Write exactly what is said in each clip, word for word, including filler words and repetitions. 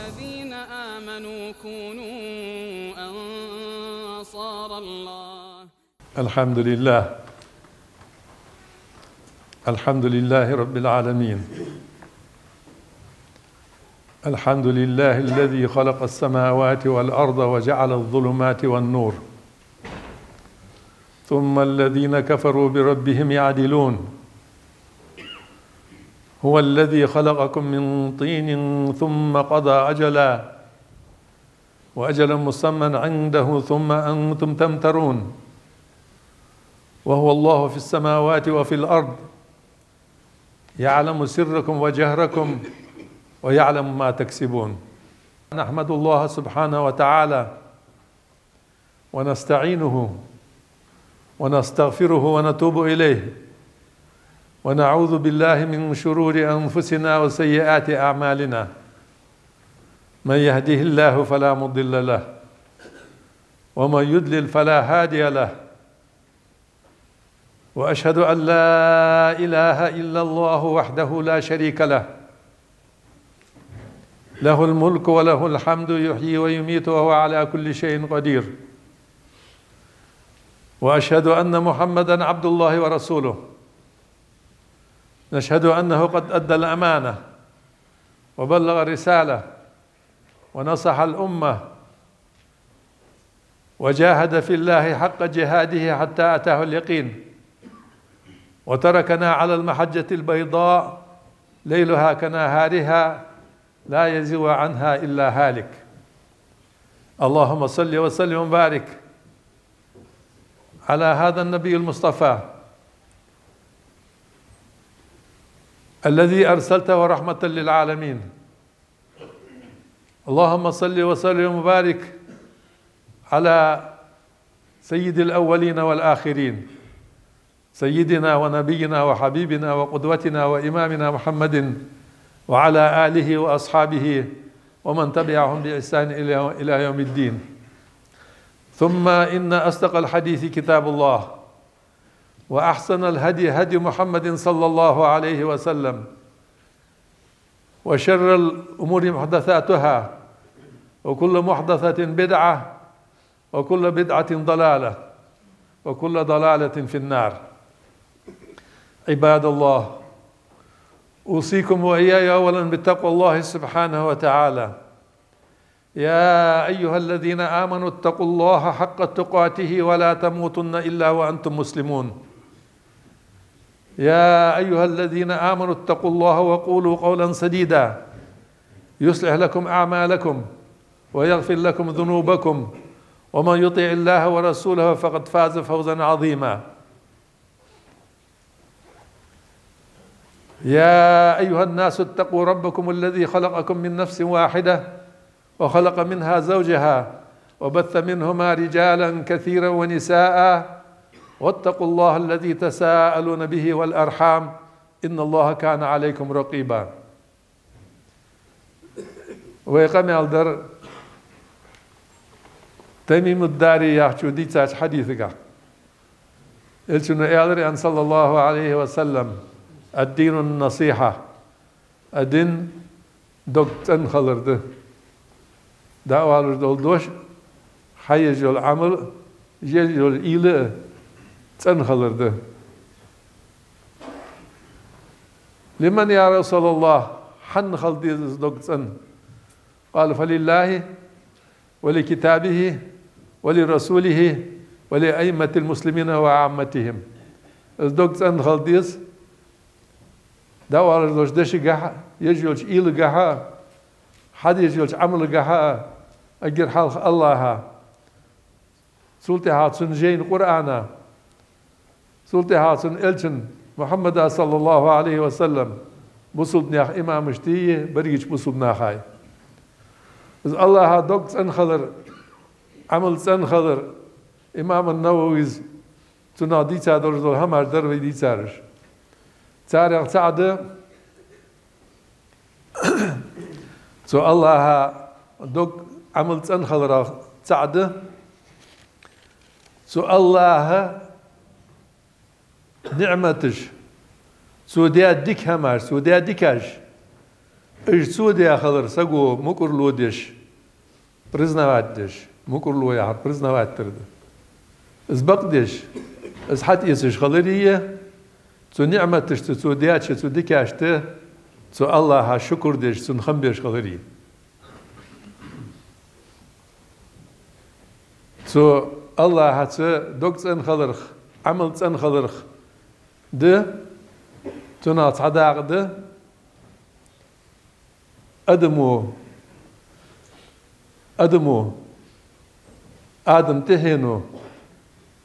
الذين آمنوا كونوا أنصار الله. الحمد لله. الحمد لله رب العالمين. الحمد لله الذي خلق السماوات والأرض وجعل الظلمات والنور، ثم الذين كفروا بربهم يعدلون. هو الذي خلقكم من طين ثم قضى أجلا، وأجل مسمى عنده ثم أنتم تمترون. وهو الله في السماوات وفي الأرض، يعلم سركم وجهركم، ويعلم ما تكسبون. نحمد الله سبحانه وتعالى ونستعينه ونستغفره ونتوب إليه، ونعوذ بالله من شرور أنفسنا وسيئات أعمالنا. من يهده الله فلا مضل له، ومن يضلل فلا هادي له. وأشهد أن لا إله إلا الله وحده لا شريك له، له الملك وله الحمد، يحيي ويميت وهو على كل شيء قدير. وأشهد أن محمدا عبد الله ورسوله. نشهد أنه قد أدى الأمانة وبلغ الرسالة ونصح الأمة وجاهد في الله حق جهاده حتى أتاه اليقين، وتركنا على المحجة البيضاء ليلها كنهارها لا يزيغ عنها إلا هالك. اللهم صل وسلم وبارك على هذا النبي المصطفى الذي أرسلته رحمة للعالمين. اللهم صل وسلم وبارك على سيد الأولين والآخرين، سيدنا ونبينا وحبيبنا وقدوتنا وإمامنا محمد، وعلى آله وأصحابه ومن تبعهم بإحسان إلى، إلى يوم الدين. ثم إن أصدق الحديث كتاب الله، وأحسن الهدي هدي محمد صلى الله عليه وسلم، وشر الأمور محدثاتها، وكل محدثة بدعة، وكل بدعة ضلالة، وكل ضلالة في النار. عباد الله، أوصيكم وإياي أولا بتقوى الله سبحانه وتعالى. يا أيها الذين آمنوا اتقوا الله حق تقاته ولا تموتن إلا وأنتم مسلمون. يا أيها الذين آمنوا اتقوا الله وقولوا قولا سديدا يصلح لكم أعمالكم ويغفر لكم ذنوبكم ومن يطع الله ورسوله فقد فاز فوزا عظيما. يا أيها الناس اتقوا ربكم الذي خلقكم من نفس واحدة وخلق منها زوجها وبث منهما رجالا كثيرا ونساء واتقوا الله الذي تساءلون به والأرحام إن الله كان عليكم رقيبا. Вай къамаьл дар Тамим ад-Дари яхачо дийцача хьадисагахь. Элчано аьлар, аьнна, صلى الله عليه وسلم: الدين النصيحة. Ад-дин дог цӀена хилар да. ДӀаоалаш дола дош, хьаеш йола Ӏамал, еш йола уйла а цӀена хилар да. لمن يا رسول الله؟ Хьанна хила деза из дог цӀена? قال: فلله ولكتابه ولرسوله ولأئمة المسلمين وعامتهم. Из дог цӀена хила деза дӀаоалаш долча дешагахьа, еш йолча уйлагахьа, хьадеш йолча Ӏамалагахьа, эггара хьалха АллахӀа, цул тӀехьа цун жайна Къуръана, цул тӀехьа цун элчан Мухьаммада, صلى الله عليه وسلم, бусалба наьха имамашта а, берригача бусалба наха а. Из АллахӀа дог цӀена хилар, Ӏамал цӀена хилар, имам ан-Нававис цунах дийца долаш дола хӀамаш дар вай дийцараш. Царех цаӀ да, цу АллахӀа дог, Ӏамал цӀена хиларах цаӀ да, цу АллахӀа ниӀматаш, цо даь дика хӀамаш, цо даь дикаш, Уж цо даь хилар саго мукӀарло деш, признавать деш, мукӀарло яхар признавать дар да. Из бакъдеш, из хьатӀаэцаш хилари, цу ниӀматашта, цо даьча цу дикашта, цу АллахӀа шукр деш, цунна хам беш хилари. Цу АллахӀаца дог цӀена хиларах, Ӏамал цӀена хиларах да, цунах цхьа дакъа да, адамо, адамо, Адам тӀехьено,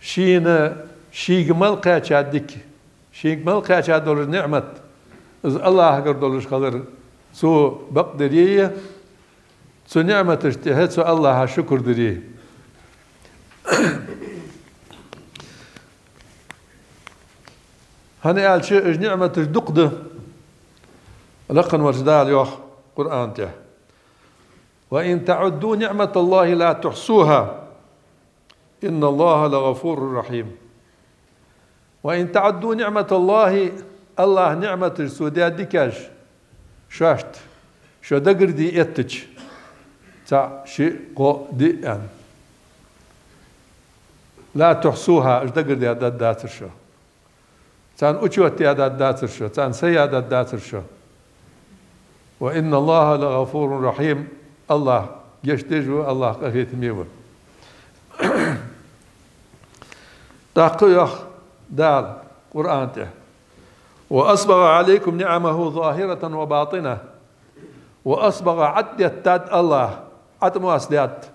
шийна, шийга мел кхаьча дика, шийга мел кхаьча долаш ниӀмат, из АллахӀагара долаш хилар цо бакъдари, цу ниӀматашта тӀехьа цу АллахӀа шукр дари. ХӀана аьлча, уж ниӀматаш дукха да. Лакха волча Дала йоах Къуръан тӀа: «وإن تعدوا نعمة الله لا تحصوها إن الله لغفور رحيم». «وإن تعدوا نعمة الله», АллахӀа ниӀматаш, цо даь дикаш, шоашта, шо дагарде эттача, цаӀ, шиъ, кхоъ, диъ аьнна, «لا تحصوها», уж дагарде дӀадацар шо. Царна учёт е дӀадацар шо, царна са е дӀадацар шо. «وإن الله لغفور رحيم», АллахӀ гешт деш ва, АллахӀ къахетаме ва. ТӀаккха йоах Дала Къуръан тӀа: «وأسبغ عليكم نعمه ظاهرة وباطنة». «وأسبغ», ӀотӀадеттад АллахӀа, ӀотӀамоастадаьд,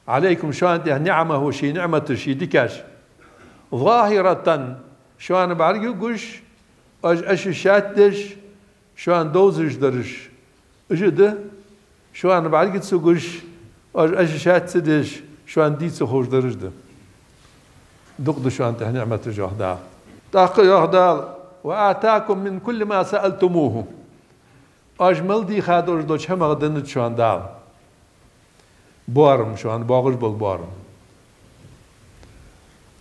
«عليكم», шоана тӀа, «نعمه», ший ниӀматаш, ший дикаш, «ظاهرة», шоана бӀарга гуш, уж ощущать деш, шоана довзаш дараш. Уж да, шоана бӀарга ца гуш, уж ощущать ца деш, шоана дийца ховш дараш да. Дукха да шоана тӀа ниӀматаш, йоах Дала. ТӀаккха йоах Дала: «وآتاكم من كل ما سألتموه». Уж мел дийха долаш долча хӀамах деннад шоана Дала. Боарам, шоана боагӀаш бола боарам.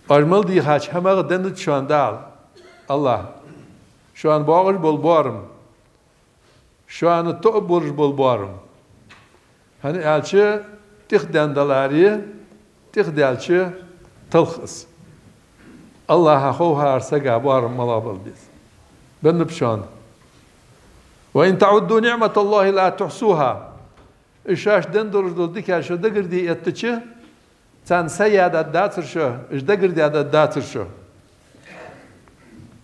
Уж мел дийхача хӀамах деннад шоана Дала, АллахӀа, шоана боагӀаш бола боарам, шоана тоъабераш бола боарам. ХӀана аьлча, тӀехденна даларе, тӀехдаьлча талх из. АллахӀа хов хӀара сага боарам малагӀа бала беза. Беннаб шоана. «وإن تعدوا نعمة الله لا تحصوها». Уж шоашта денна долаш дола дикаш шо дагарде эттача, царна са е дӀадацар шо, уж дагарде дӀадацар шо.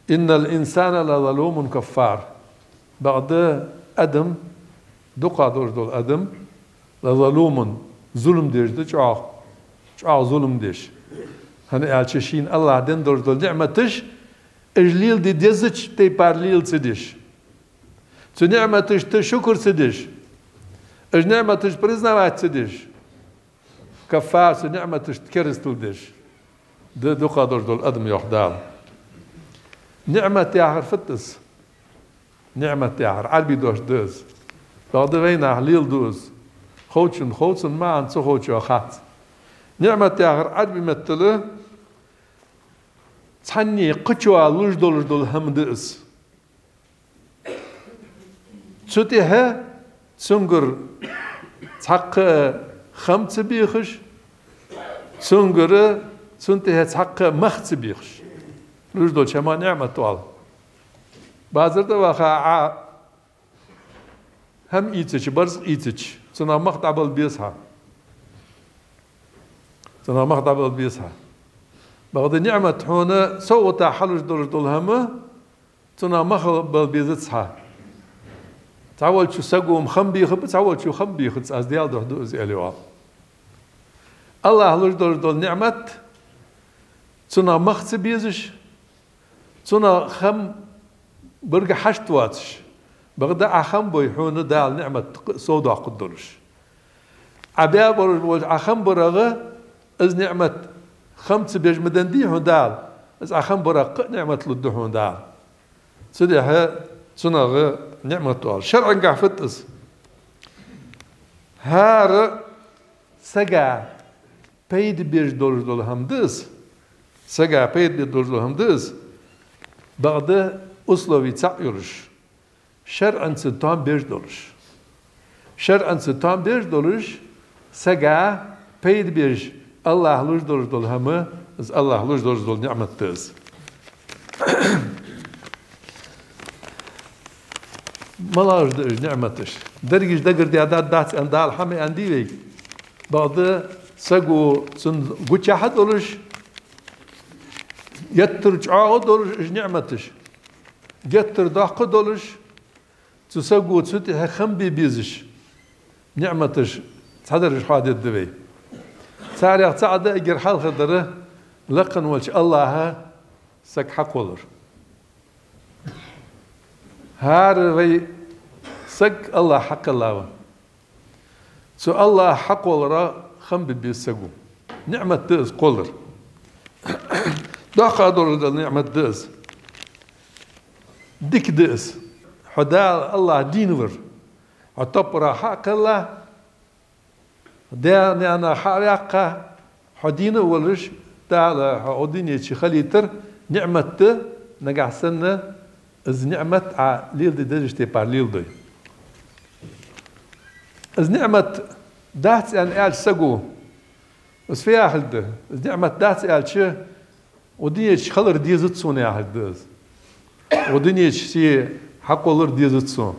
«إن الإنسان لظلوم كفار». Бакъда адам, дукха долаш дола адам, «لظلوم», зулам деш да, чӀоагӀа, чӀоагӀа зулам деш. ХӀана аьлча, шийна АллахӀа денна долаш дола ниӀматаш, уж леладе дезача тайпара лела ца деш. Цу ниӀматашта шукр ца деш. Уж ниӀматаш признавать ца деш. Каффар, цу ниӀматашта керастал деш да дукха долаш дола адам, йоах Дала. НиӀмат яхар фуд из? НиӀмат яхар Ӏарбий дош да из. Бакъда вайнаха леладу из. Ховчунна хов цун маӀан, ца ховчоа хац. НиӀмат яхар Ӏарбий меттала цхьанне кхычоа луш долаш дола хӀама да из. Цу тӀехьа цунгара цхьаккха хам ца бехаш, цунгара, цун тӀехьа цхьаккха мах ца бехаш. Луш долча хӀамах ниӀмат оал. Базар тӀа ваха Ӏа хӀама ийцача, барзкъа ийцача, цунах мах дӀабала беза хьа. Цунах мах дӀабала беза хьа. Бакъда ниӀмат хьона совгӀата хьалуш долаш дола хӀама, цунах мах бала безац хьа. Цхьаволчо саго-м хам бийхаб, цхьаволчо хам бийхац, аз Даьла духьа ду из, аьле оал. АллахӀа луш долаш дола ниӀмат, цунах мах ца безаш, цунах хам барга хьашт воацаш, бакъда Ӏа хам бой хьона Дала ниӀмат кхы а совдоаккхаргдолаш. Ӏа баь болаш болча Ӏа хам барагӀа, из ниӀмат хам ца беш ма деннадий хьона Дала, из Ӏа хам барагӀа кхы а ниӀмат лургда хьона Дала. Цудухьа цунах ниӀмат оал. ШарӀагахьа фуд из? ХӀара сага пайда беш долаш дола хӀама да из. Сага пайда беш долаш дола хӀама да из. Бакъда условий цхьаъ йолаш. шарӀаца тоам беш долаш. ШарӀаца тоам беш долаш, сага пайда беш, АллахӀа луш долаш дола хӀама, из АллахӀа луш долаш дола ниӀмат да из. МалагӀаш да уж ниӀматаш? Дерригаш дагардаьдац аьнна Дала хьа ма аьннадий вайга. Бакъда саго цунна гучахьа долаш, геттара чӀоагӀа долаш уж ниӀматаш, геттара доккха долаш, цу саго цу тӀехьа хам бе безаш ниӀматаш цхьадараш хьоадергда вай. Царех цаӀ да эггара хьалха дар, лакха волча АллахӀа саг хьакхоллар. ХӀара вай саг АллахӀ хьакхелла ва. Цу АллахӀ хьакхоллара хам бе беза саго. НиӀмат да из кхоллар. Доккха долаш дола ниӀмат да из. Дика да из. Хьо Дала АллахӀ дийна вар. Хьо топпара хьа а кхелла, даь-наьна хьа а ваьккха, хьо дийна а волаш, Дала хьо укх дунен чу хилийтар ниӀмат да, нагахьа санна из ниӀмат Ӏа леладе дезача тайпара леладой. Из ниӀмат дац аьнна аьлча саго, из фу яхилга да? Из ниӀмат дац аьлча, укх дунен чу хилар дезац сона яхилга да из. Укх дунен чу се хьакхоллар дезац сона.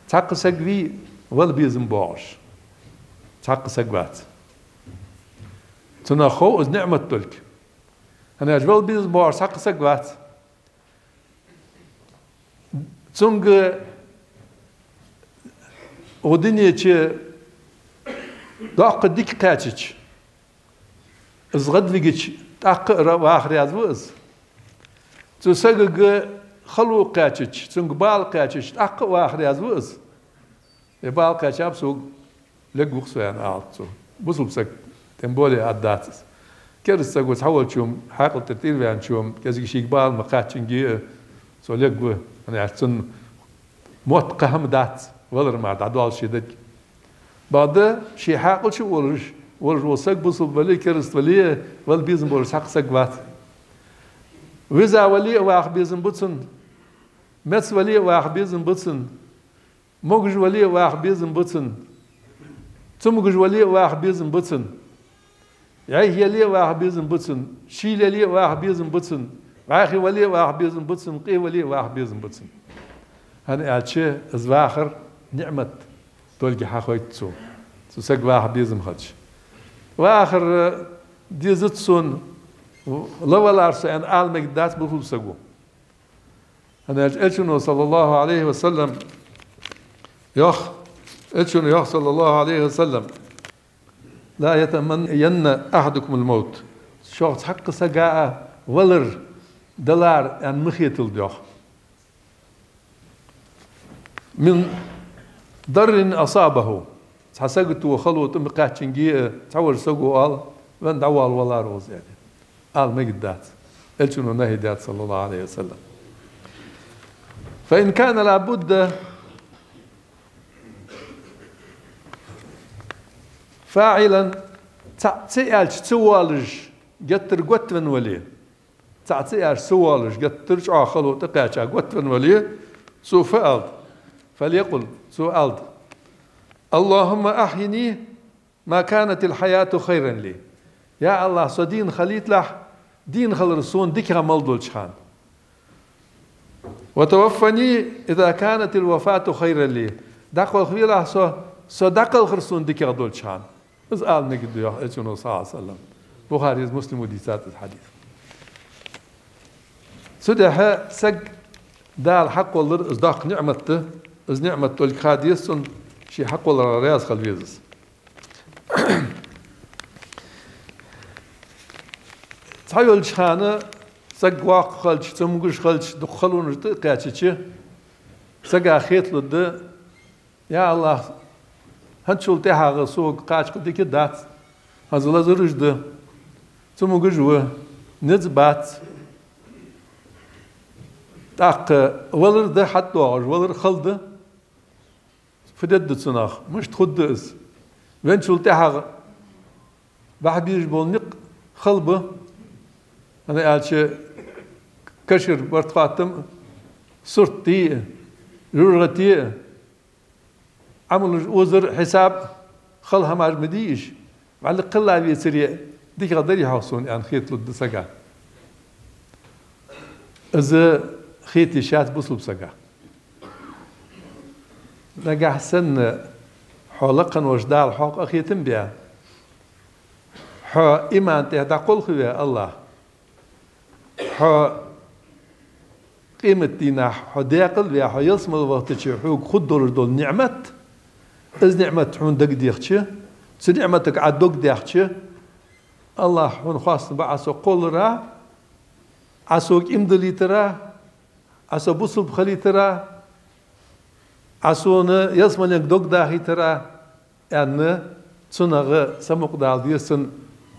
Цхьаккха саг вий вала безам боагӀаш? Цхьаккха саг вац. Цунах хов из ниӀмат долга. ХӀана аьлча вала безам боагӀаш цхьаккха саг вац. Цунга укх дунен чу доккха дика кхаьчача, из гӀадвигача, тӀаккха а ра-, ваха раьза ва из. Цу сагага хало кхаьчача, цунга бала кхаьчача, тӀаккха а ваха раьза ва из. Е бала кхаьчаб сога, лергва-кх со, аьнна, алац цо. Бусалба саг, тем более, аргдац из. Кераста саго, цхьаволчо, хьаькъал тӀера тӀера ваьнначо, кӀезига шийга бала ма кхаьччинге а, со лергва, хӀана аьлча цун мотт кхы хӀама дац, валар мара дӀадоал ший деррига. Бакъда ший хьаькъал чу а волаш, волаш вола саг бусалба вале а, кераста вале а, вала безам болаш цхьаккха саг вац. Виза вале а ваха безам ба цунна, меца вале а ваха безам ба цунна, могаш вале а ваха безам ба цунна, цамогаш вале а ваха безам ба цунна, яйхе яле а ваха безам ба цунна, шийла яле а ваха безам ба цунна, вӀаьхий вале а ваха безам ба цунна, къе вале а ваха безам ба цунна. ХӀана аьлча из вахар ниӀмат долга хьахойт цо, цу сага ваха безам хилча. Вахар дезац сона, ла валара со, аьнна, ала мегаргдац бусалба саго. ХӀана аьлча Элчано, صلى الله عليه وسلم, йоах, Элчано йоах, صلى الله عليه وسلم: «لا يتمنين أحدكم الموت». Шух цхьаккха сага а валар далара аьнна ма хеталда, йоах. «من ضر أصابه». Цхьа сагото, хало тӀа ма кхаьччинге а, цхьаволча саго оал: «Венна дӀавоалавалара укхаза», аьнна. Ала мегаргдац. Элчано нахьи даьд, صلى الله عليه وسلم. «فإن كان لا بد فاعلا», цхьаъ ца аьлча ца воалаш, геттара готта венна вале, цхьаъ ца аьлча ца воалаш, геттара чӀоагӀа хало тӀакхаьча готта венна вале, цо фу алда? «فليقل», цо алда: «اللهم أحيني ما كانت الحياة خيرا لي». Я АллахӀ, со дийна хилийталахь, дийна хилар сона дикагӀа мел долча хана. «وتوفني إذا كانت الوفاة خيرا لي». ДӀакхалхавелахь со, со дӀакхалхар сона дикагӀа долча хана. Из ала мегаргда, йоах Элчано, صلى الله عليه وسلم. Бухарес, Муслимо дийцад из хьадис. Цудухьа саг Дала хьакхоллар из доккха ниӀмат да, из ниӀмат долга ха деза цунна, ше хьакхолларах раьза хила веза из. Цхьайолча хана саг воккха хилча, цамогаш хилча, дукха халонаш тӀакхаьчача, сага хеталургда: «Я АллахӀ, хӀанзчул тӀехьагӀа сога кхача кхы дика дац, хӀанз лазараш да, цамогаш ва, низ бац. ТӀаккха валар да хьатӀадоагӀаш, валар хала да. Фу дергда цунах, мишта хургда из? Венначул тӀехьагӀа бахьа безаш бола никъ хала ба». ХӀана аьлча кашара барт-хоаттам сурт дий, жожагӀате а, Ӏамалаш озар а, хьисаб, хала хӀамаш ма дий уж, вӀалла кхелла вецаре дикагӀа дарий хьогӀ сона, аьнна, хеталургда сага. Из хете йиш яц бусалба сага. Нагахь санна хьо лакха волча Дала хьох къахетам бе, хьо иман тӀа дӀакхалхаве, АллахӀ, хьо къематдийнахьа хьо декъал ве, хьо ялсмала вахача хьога хургдолаш дола ниӀмат, из ниӀмат хьона дагадехача, цу ниӀматага Ӏа дог даьккхача, АллахӀ, хьона хоастам ба Ӏа со кхоллара, Ӏа сога иман диллийтара, Ӏа со бусалба хилийтара, Ӏа сона ялсмаленга дог дахийтара, аьнна, цунах самукъадала деза, цунна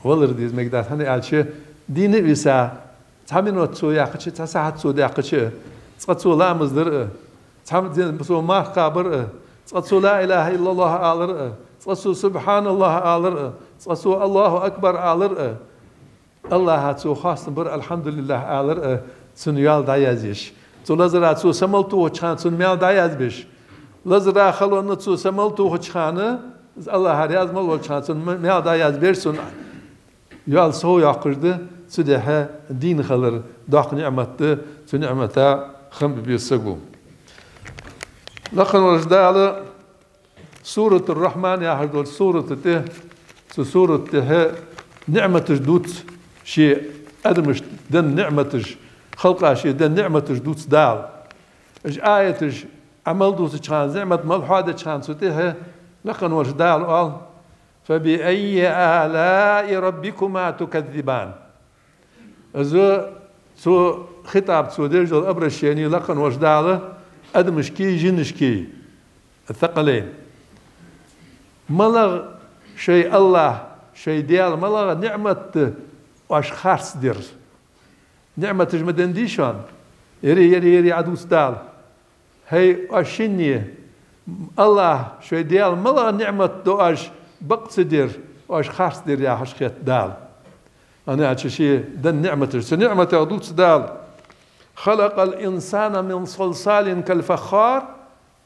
валар деза мегаргдац. ХӀана аьлча, дийна а виса, цхьа минот цо яьккхача, цхьа сахьат цо даьккхача, цкъа цо ламаз дир а, цхьа зе-, цо марха кхабар а, цкъа цо لا إله إلا الله алар а, цкъа цо سبحان الله алар а, цкъа цо الله أكبر алар а, АллахӀа цо хоастам бар, الحمد لله алар а, цун йоал дӀаязъеш. Цу лазара цо са мел тохача хана цун маьл дӀаязбеш. Лазара, халонна цо са мел тохача хана, из АллахӀа раьза мел волча хана цун ма-, маьл дӀаязбеш, цун йоал совйоаккхаш да, цудухьа дийна хилар доккха ниӀмат да, цу ниӀмата хам бе беза саго. Лакха волча Дала Суратур-Рахьман яхаш долча сурата тӀа, цу сурата тӀа ниӀматаш дувц, ший адамашта денна ниӀматаш, халкъа ший денна ниӀматаш дувц Дала. Уж аяташ Ӏа мел дувцача хана, ниӀмат мел хьоадеча хана, цу тӀа лакха волча Дала оал: فبأي آلاء ربكما تكذبان. Из цо хитӀаб, цо деш дола обращени лакха волча Дала адамашкеи жинашкеи, الثقلين. МалагӀа шоай АллахӀ, шоай Даьла, малагӀа ниӀмат да оаш харцдер? НиӀматаш ма деннадий шоана? Ери, ери, ери, Ӏа дувц Дала. ХӀай, оаш шинне, АллахӀ, шоай Даьла, малагӀа ниӀмат да оаш бакъ ца дер, оаш харцдер, яхаш хет Дала. ХӀана аьлча ший денна ниӀматаш. Цу ниӀматех дувц Дала: خلق الإنسان من صلصال كالفخار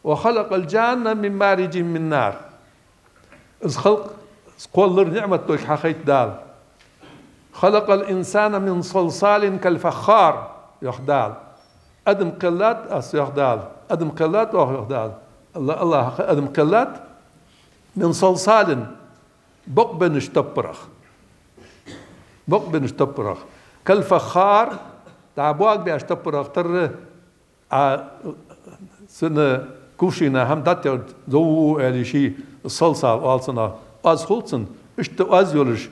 وخلق الجان من مارج من نار. Из халкъ, из кхоллар ниӀмат долга хьахайт Дала. خلق الإنسان من صلصال كالفخار, йоах Дала. Адам кхеллад аз, йоах Дала. Адам кхеллад оаха, йоах Дала. Алла-, АллахӀа адам кхеллад من صلصال, бокъбеннача топпарах. Бокъбеннача топпарах. كالفخار, дӀа бог беш топпарах тарра, а, цун кувшина хӀама дӀатӀатехача, зов аьле, ший салсал оал цунах, оаз хул цун, иштта оаз йолаш,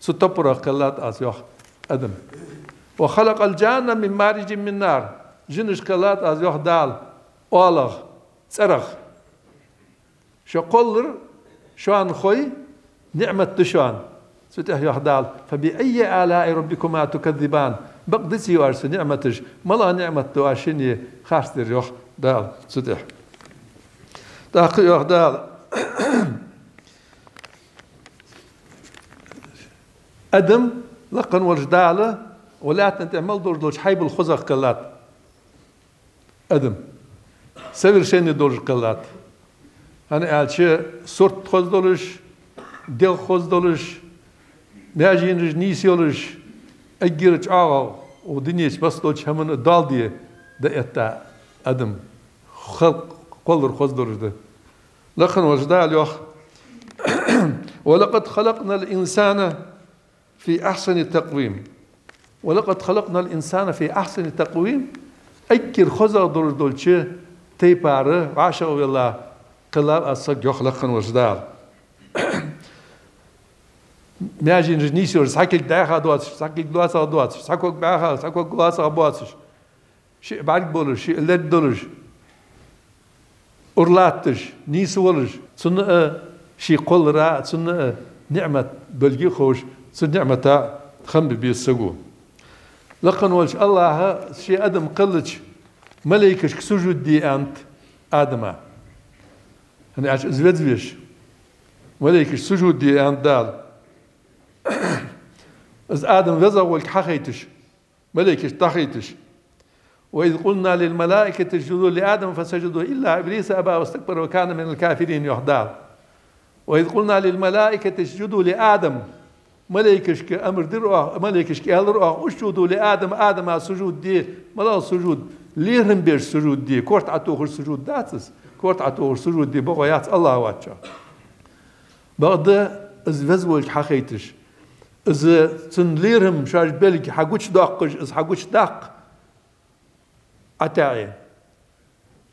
цу топпарах кхеллад аз, йоах, адам. وخلق الجان من مارج من نار. Жинаш кхеллад аз, йоах Дала, оалах, цӀерах. Шо кхоллар шоана хой ниӀмат да шоана. Цу тӀехьа йоах Дала: فبأي آلاء ربكما تكذبان. Бакъ деций оаш цу ниӀматаш? МалагӀа ниӀмат да оаш шинне харцдер, йоах Дала цу тӀехьа. ТӀаккха йоах Дала: адам, лакха волча Дала, укх лаьттан тӀа мел долаш долча хьайбал хозагӀа кхеллад. Адам совершенный долаш кхеллад. ХӀана аьлча, сурт хоза долаш, дегӀ хоза долаш, маьженаш нийса йолаш, эггара чӀоагӀагӀа укх дунен чу массадолча хӀаман доал де дӀаэтта адам, халкъ кхоллар хоза долаш да. Лакха волча Дала йоах: ولقد خلقنا الإنسان في أحسن تقويم. ولقد خلقنا الإنسان في أحسن تقويم. Эггара хозагӀа долаш долча тайпара вӀашагӀвелла кхеллав аз саг, йоах лакха волча Дала. Маьженаш нийса йолаш, цхьа кулг дӀаьха доацаш, цхьа кулг лоацагӀа доацаш, цхьа ког бӀаьха, цхьа ког лоацагӀа боацаш. Шиъ бӀарг болаш, шиъ лерг долаш, ура латташ, нийса волаш, цунна а ший кхоллара, цунна а ниӀмат долга ховш, цу ниӀмата хам бе беза саго. Лакха волча АллахӀа ший адам кхеллача малейкашка сужуд де аьннад Адама. ХӀана аьлча из веза веш. Малейкашка сужуд де аьннад Дала. Из Адам везагӀа волга хьахайташ, малейкаш дӀахайташ. وإذ قلنا للملائكة اسجدوا لآدم فسجدوا إلا إبليس أبى واستكبر وكان من الكافرين, йоах Дала. وإذ قلنا للملائكة اسجدوا لآدم. Малайкашка амар дир оаха, малайкашка аьлар оаха: اسجدوا لآدم, Адама сужуд де. МалагӀа сужуд? ЛерхӀам беш сужуд де. Корта Ӏотохаш сужуд дац из. Корта Ӏотохаш сужуд де бокъо яц АллахӀ воацачоа. Бакъда из Веза волга хьахайташ, из цун лерхӀам, шоаш белга хьагучадоаккхаш, из хьагучадаккха ӀатаьӀе.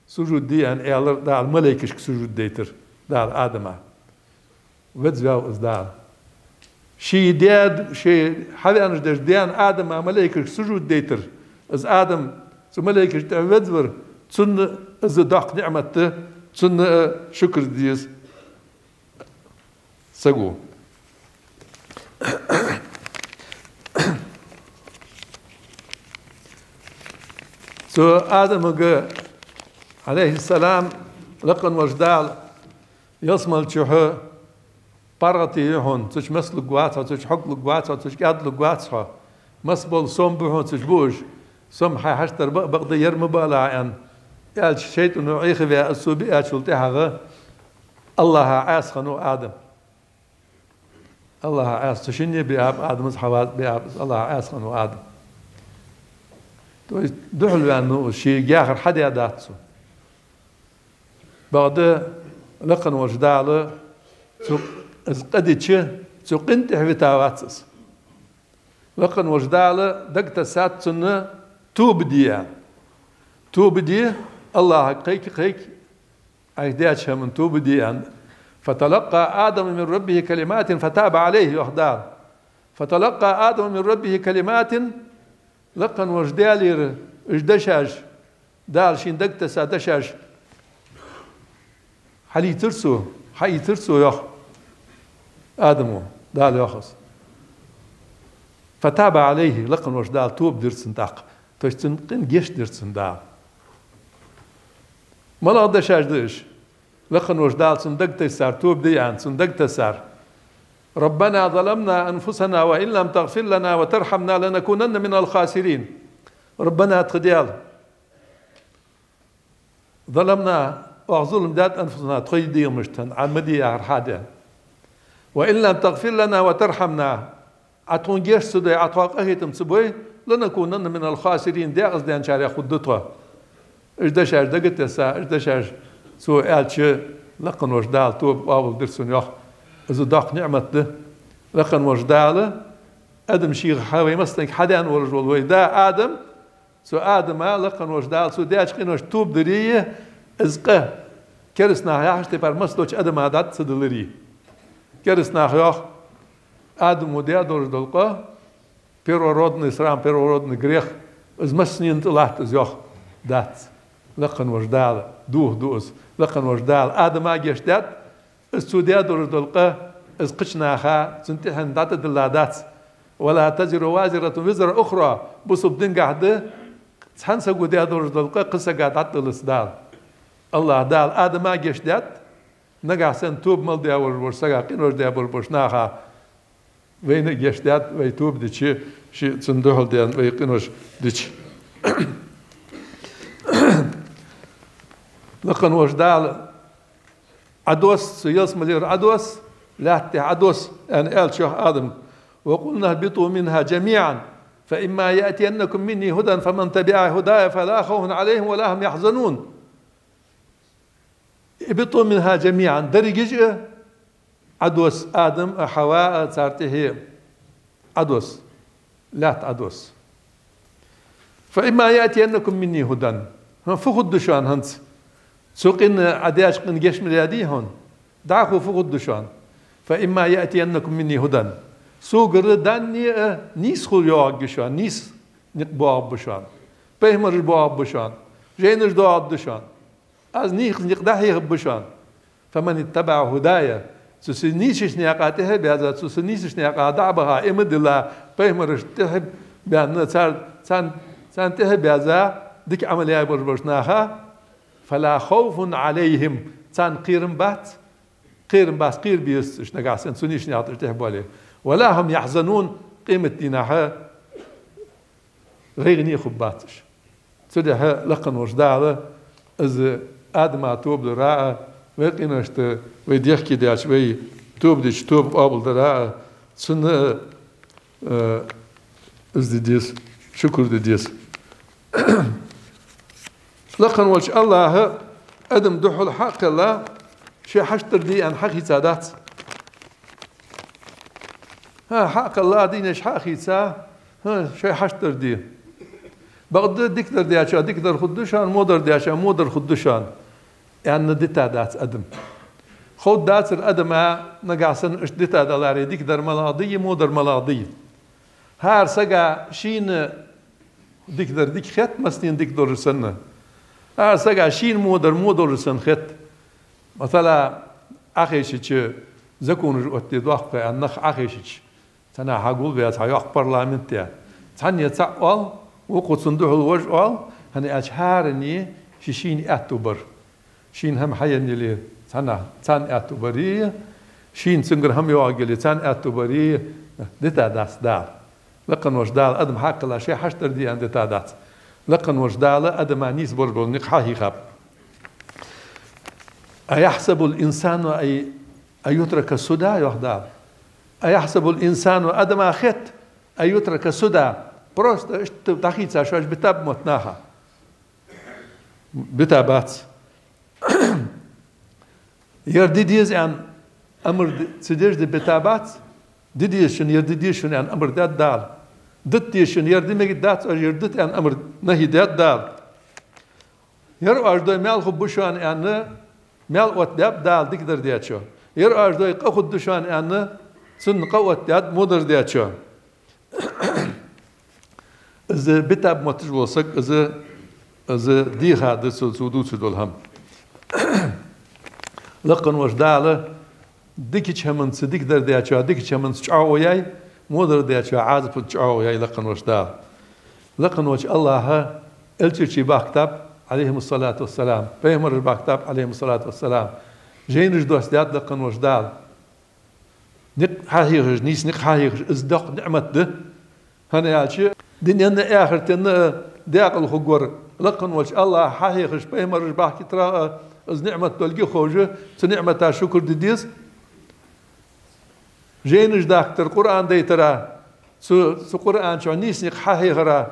Сужуд де аьнна аьлар Дала, малайкашка сужуд дайтар Дала Адама. Веза ваьв из Дала. Ший даь, ший хьавеанаш деш даьна Адама малайкашка сужуд дайтар. Из Адам цу малайкашта тӀехьа веза вар, цунна из доккха ниӀмат да, цунна шукр де деза саго. Цу Адамага, Ӏалайхиссалам, лакха волча Дала ялсмала чухь паргӀата йир хьона, цу чу маслургвац хьо, цу чу хьогалургвац хьо, цу чу кӀаьдлургвац хьо. Масса бола сом ба хьона цу чу буаш. Сом хьай хьаштара ба а бакъда, ер ма бала аьнна, аьлча, шайтӀано Ӏехаваь, из цо биачул тӀехьагӀа АллахӀа Ӏаьса хиннав Адам. АллахӀа Ӏаьса, цу шинне биаб Адамас, Хьавас биаб, АллахӀа Ӏаьса хиннав Адам. То есть духьалваьннав из, ший яхар хьадаь дац цо. Бакъда лакха волча Дала цу, из къа дича, цу къина тӀехьа витавац из. Лакха волча Дала дагатессад цунна тоба де аьнна. Тоба де, АллахӀага кхайка, кхайка, Ӏайха даьча хӀаман тоба де аьнна. فتلقى آدم من ربه كلمات فتاب عليه, йоах Дала. فتلقى آدم من ربه كلمات, лакха волча Даьлера уж дешаш, Дала шийна дагатесса дешаш хьалийцар цо, хьаийцар цо, йоах Адамо, Дала йоах из. فتاب عليه, лакха волча Дала тоба дир цунна тӀаккха. То есть цун къина гешт дир цунна Дала. МалагӀа дешаш да уж? Лакха волча Дала цунна дагатессар, тоба де аьнна, цунна дагатессар: ربنا ظلمنا أنفسنا وإن لم تغفر لنا وترحمنا لنكونن من الخاسرين. ربنا, тха Даьла, ظلمنا, оаха зулам даьд, أنفسنا, тхоай дегӀамашта, Ӏа ма де яхар хьадаь. وإن لم تغفر لنا وترحمنا, Ӏа тхона гешт ца дой, Ӏа тхоах къахетам ца бой, لنكونن من الخاسرين, декъаза даьнначарех хургда тхо. Уж дешаш дагатесса, уж дешаш цо аьлча, лакха волча Дала тоба къоабалдир цунна, йоах. Из доккха ниӀмат да. Лакха волча Дала, Адам шийх хьа вай массанега хьадаьнна волаш вола вай да Адам, цу Адама лакха волча Дала цо даьча къиношта тоба дари, из къа, кераста наха яхача тайпара, масса долча адама дӀа ца далари. Кераста наха йоах, Адамо даь долаш дола къа, первородный срам, первородный грех, из массанена тӀа латт из, йоах. Дац. Лакха волча Дала духьал ду из. Лакха волча Дала Адама гешт даьд, из цо даь долаш дола къа, из кхыча наха цунна тӀехьенна дӀатӀадилла дац. ولا تزر وازرة وزر أخرى. Бусалба дингахьа да, цхьан саго даь долаш дола къа кхыча сага дӀатӀадиллац Дала. АллахӀа Дала Адама гешт даьд, нагахьа санна тоба мел даь волаш болча сага, къинош даь болаш болча наха вайна а гешт даьд, вай тоба дича, ший цунна духьал даьнна вай къинош дича. Лакха волча Дала Ӏодосс, цу ялсмалера Ӏодосс, лаьтта тӀа Ӏодосс, аьнна аьлча, йоах Адама: وقلنا اهبطوا منها جميعا فإما يأتينكم مني هدى فمن تبع هداي فلا خوف عليهم ولا هم يحزنون. اهبطوا منها جميعا, дерригаш а Ӏодосс, Адам а, Хьава а, цар тӀехьа Ӏодосс, лаьтта Ӏодосс. فإما يأتينكم مني هدى. ХӀа, фу хургда шоана хӀанз? Цу къина, Ӏа даьча къина гешт ма даьдий хьона? ДӀахо фу хургда шоана? فإما يأتينكم مني هدى. Согара данне а нийса хул йоагӀаргья шоана, нийса никъ боагӀаргба шоана. Пайхамараш боагӀаргба шоана, жайнаш доагӀаргда шоана. Аз нийса никъ дӀахьехаргба шоана. فمن اتبع هداي. Цу са нийсача наькъа тӀехьа а баьза, цу са нийсача наькъа дӀа а баха, иман дилла, пайхамарашта тӀехьа а баьнна, цар, царна, царна тӀехьа а баьза, дика Ӏамал яь болаш болча наха, فلا خوف عليهم. Царна кхерам бац, кхерам бац, кхера безац уж нагахьа санна, цу нийсача наькъа тӀа уж тӀехьа боале. ولا هم يحزنون. Къематдийнахьа гӀайгӀане хургбац уж. Цудухьа лакха волча Дала из Адама тоба дара а, вай къиношта, вай дехке даьча, вай тоба дича тоба къоабалдара а, цунна, э, из де деза, шукр де деза. Лакха волча АллахӀа адам духьал хьакхелла, ше хьаштдар де аьнна хьахийцадац. ХӀа, хьакхелла, дийнаш хьахийца, хӀа, ше хьаштдар де. Бакъда дикадар даьчоа дикадар хургда шоана, водар даьчоа водар хургда шоана, аьнна дитадац адам. Ховргдацар адама, нагахь санна иштта дитадаларе, дикадар малагӀа да, водар малагӀа да. ХӀара сага шийна дикадар дика хет, массанена дика долаш санна. ХӀара сага шийна водар во долаш санна хет. Масала, Ӏохайшача, законаш оттаде дохк аьнна нах Ӏохайшача, цхьаннахьа гулбаь цхьа йоккха парламент я. Цхьанне цаӀ оал, вокхо цунна духьал вож оал, хӀана аьлча хӀаране ший-шийна аьттув бар. Шийна хӀама хьаенна яле, цхьаннахьа царна аьттув бар, шийна цунгара хӀама йоагӀаргйоле, царна аьттув бар, дитадац Дала. Лакха волча Дала адам хьакхелла, ше хьаштдар де аьнна дитадац. Лакха волча Дала адама нийса болаш бола никъ хьахьийхаб. «أيحسب الإنسان أن، أن يترك سدى», йоах Дала. «أيحسب الإنسان», адама хет, «أن يترك سدى», просто иштта дӀахийца шоаш битаб мотт наха. Битабац. Ер де деза аьнна амар д-, ца деш де битабац, де деза шун, ер де деза шун аьнна амар даьд Дала. Дита деза шун, ер де мегаш дац оаш, ер дита аьнна амар, нахьи даьд Дала. Ер оаш дой маьл хургба шоана аьнна, маьл оттадаьд Дала дикадар даьчоа. Ер оаш дой къа хургда шоана аьнна, цунна къа оттадаьд водар даьчоа. Из битаб мотташ вола саг, из, из дийха да цо, цо дувцаш дола хӀама. Лакха волча Дала дикача хӀаманца, дикадар даьчоа дикача хӀаманца чӀоагӀо яьй, водар даьчоа Ӏазапанца чӀоагӀо яьй лакха волча Дала. Лакха волча АллахӀа элчий бахкийтаб, عليهم الصلاة والسلام, пайхамараш бахкийтаб, عليهم الصلاة والسلام, жайнаш доссадаьд лакха волча Дала. Никъ хьахьехаш, нийса никъ хьахьехаш, из доккха ниӀмат да. ХӀана аьлча, дунен а, ахартен а даькъала хургвар лакха волча АллахӀа хьахьехаш, пайхамараш бахкийтарах а из ниӀмат долга ховш, цу ниӀмата шукр де деза. Жайнаш дахийтар, Къуръан дайтара, цу, цу Къуръан чу нийса никъ хьахьехара,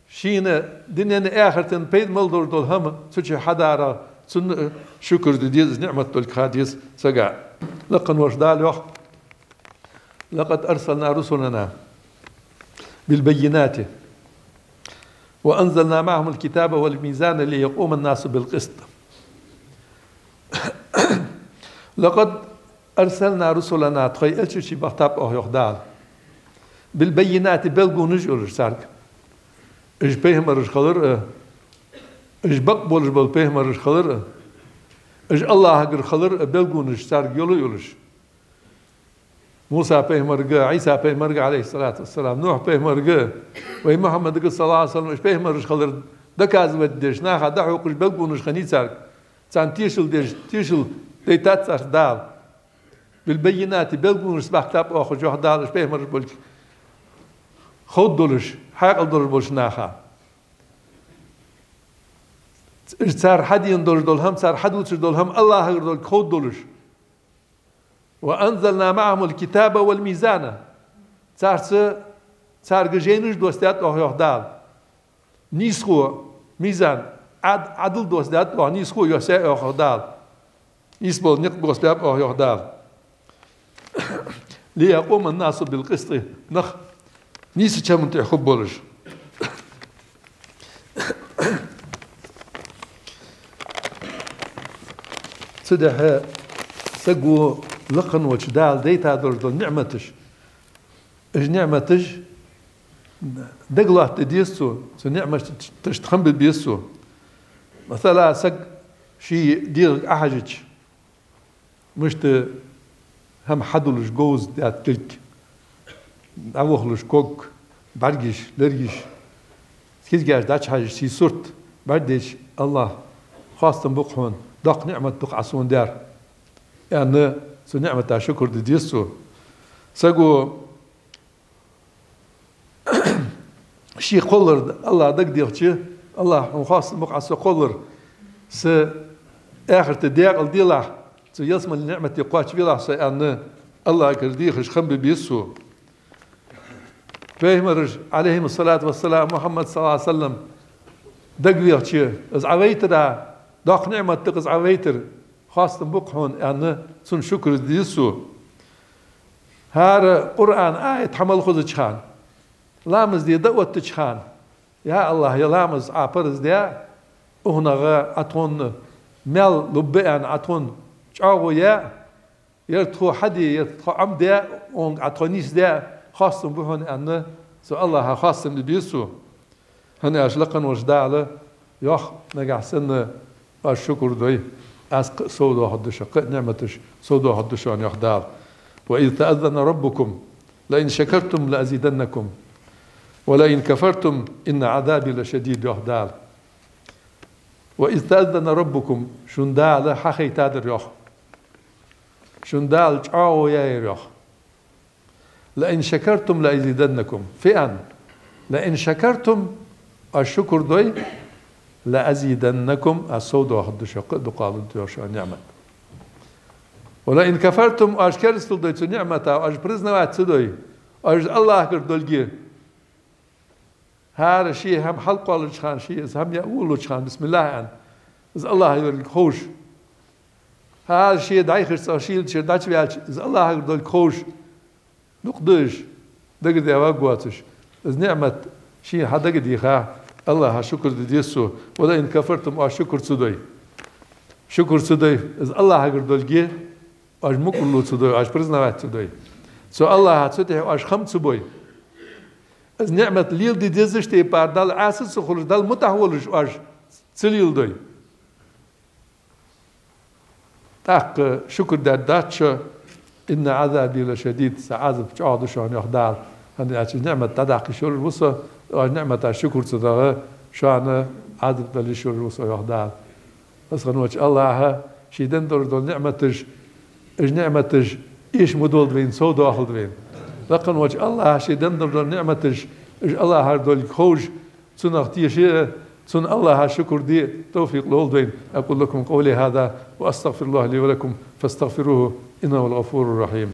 шийна дунен а, ахартен а пайда мел долаш дола хӀама цу чу хьадарах, цунна а шукр де деза, из ниӀмат долга ха деза сага. Лакха волча Дала йоах: «لقد أرسلنا رسلنا بالبينات وأنزلنا معهم الكتاب والميزان ليقوم الناس بالقسط». «لقد أرسلنا رسلنا», тхоай элчий бахийтаб оаха, йоах Дала. «بالبينات», белгонаш йолаш царга. Уж пайхамараш хилар а, уж бакъ болаш бола пайхамараш хилар а, уж АллахӀагара хилар а белгонаш царга йола йолаш. Муса пайхамарга, Ӏийса пайхамарга, عليه الصلاة والسلام, Нухь пайхамарга, вай Мухьаммадага, صلى الله عليه وسلم, уж пайхамараш хилар доказывать деш, наха дӀахьокхаш белгонаш хиннай царга. Царна тешал деш, тешал дайтад царца Дала. «بالبينات», белгонашца бахийтаб оаха, йоах Дала, уж пайхамараш болга ховргдолаш, хьаькъал долаш болча наха. Уж цар хьадена долаш дола хӀама, цар хьадувцаш дола хӀама АллахӀагара долга ховргдолаш. «وأنزلنا معهم الكتاب والميزان». Царца, царга жайнаш доссадаьд оаха, йоах Дала. Нийсхо, мизан, Ӏад-, Ӏадал доссадаьд оаха, нийсхо йоссаяьй оаха, йоах Дала. Нийса бола никъ госсабаьб оаха, йоах Дала. «ليقوم الناس بالقسط». Нах нийсача хӀаман тӀа хургболаш. Цудухьа саго лакха волча Дала дайта долаш дола ниӀматаш, уж ниӀматаш дагалоаттаде деза цо, цу ниӀматашта хам бе беза цо. Масала, саг ший дегӀага Ӏохьажача, мишта хӀама хьадулаш, говза даьд кулг, дӀавохалуш ког, бӀаргаш, лергаш, кизгаш дӀачухьежача, ший сурт бӀаргадайча, АллахӀ, хоастам ба-кх хьона, доккха ниӀмат да-кх Ӏа сона даьр, аьнна, цу ниӀмата шукр де деза цо. Саго ший кхоллар АллахӀ дагадехача, АллахӀ, хьона хоастам ба-кх Ӏа со кхоллар, са ахарта декъала делахь, цу ялсмален ниӀмате кхоачавелахь со, аьнна, АллахӀагара дехаш хам бе беза цо. Пайхамараш, Ӏалайхиму ссалату вассалам, Мухьаммад саллаллахӀу Ӏалайхи ва саллам, дагавехача, из Ӏа вайтар, доккха ниӀмат да-кх из Ӏа вайтар, хоастам ба-кх хьона, аьнна, цунна шукр де деза цо. ХӀара Къуръан аят хьа мел хозача хана, ламаз де дӀаоттача хана: «Я АллахӀ, ер ламаз Ӏа парз даь, укханах Ӏа тхона маьл лургба аьнна, Ӏа тхона чӀоагӀо яь, ер тхо хьаде, ер тхо Ӏомаде, укханга Ӏа тхо нийсдаь, хоастам ба хьона», аьнна, цу АллахӀа хоастам де беза цо. ХӀана аьлча лакха волча Дала йоах: «Нагахьа санна оаш шукр дой, аз кхы а совдоахаргда шоана, кхы а ниӀматаш совдоахаргда шоана», йоах Дала. «وإذ تأذن ربكم لئن شكرتم لأزيدنكم ولئن كفرتم إن عذابي لشديد», йоах Дала. «وإذ تأذن ربكم», шун Дала хьахайтадар, йоах. Шун Дала чӀоагӀо яьяр, йоах. «لئن شكرتم لأزيدنكم». Фиан. «لئن شكرتم», оаш шукр дой, «لأزيدنكم», аз совдоахаргда шоана, кхы а дукхагӀа лургда, йоах, шоана ниӀмат. «ولئن كفرتم», оаш керастал дой цу ниӀмата, оаш признавать ца дой, оаш АллахӀагара долга, хӀара ше хӀама хьалкхоллача хана, ше из хӀама яа волалуча хана, бисмиллахӀ аьнна, из АллахӀа йолга ховш. ХӀара ше дӀайхача цӀагӀа шийлачара дӀачуваьлча, из АллахӀагара долга ховш. Дукха да уж, дагадеа варгвоацаш. Из ниӀмат шийна хьадагадийха, АллахӀа шукр де деза цо. «ولئن كفرتم», оаш шукр ца дой. Шукр ца дой, из АллахӀагара долга, оаш мукӀарло ца дой, оаш признавать ца дой. Цу АллахӀа цу тӀа оаш хам ца бой. Из ниӀмат леладе дезача тайпара Далла Ӏаьса ца хулаш, Далла мутӀахьа волаш оаш ца леладой. ТӀаккха шукр даьд дац шо: «إن عذابي لشديد», са Ӏазап чӀоагӀа да шоана, йоах Дала. ХӀана аьлча ниӀмат дӀадаккха йиш йолаш ва со, оаш ниӀмата шукр ца дагӀа, шоана Ӏазап дала йиш йолаш ва со, йоах Дала. Веза хинна волча АллахӀа ше денна долаш дола ниӀматаш, уж ниӀматаш эша ма долда вайна, совдоахалда вайна. Лакха волча АллахӀа ше денна долаш дола ниӀматаш, уж АллахӀагара долга ховш, цунах теша, цунна, АллахӀа, шукр де товфикъ лолда вайна. أقول لكم قولي هذا وأستغفر الله لي ولكم فاستغفروه إنه هو الغفور الرحيم.